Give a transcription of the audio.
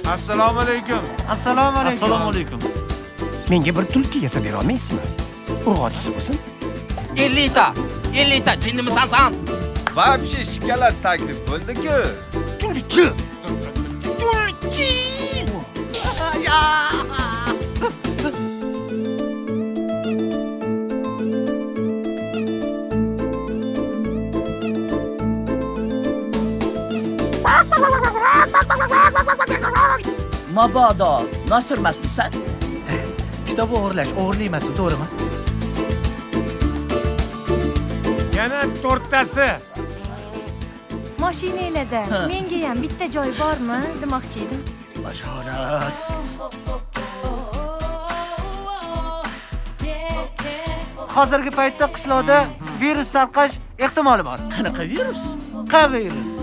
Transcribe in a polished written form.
Assalomu alaykum. Assalomu alaykum. Assalomu alaykum. Menga bir tulki yasab bera olmaysizmi? Urg'ochisi bo'lsin. 50 ta. 50 ta jinnimisan san? Вообще shikolat taklif bo'ldi-ku. Tulki! Tulki! Mabodo nosirmasmisan? Kitob o'g'irlash o'g'irlik emas, to'g'rimi? Yana to'rttasi. Mashinanglarda menga ham bitta joy bormi demoqchi edim. Bashorat. Hozirgi paytda qishloqda virus tarqash ehtimoli bor. Qanaqa virus? Q virus.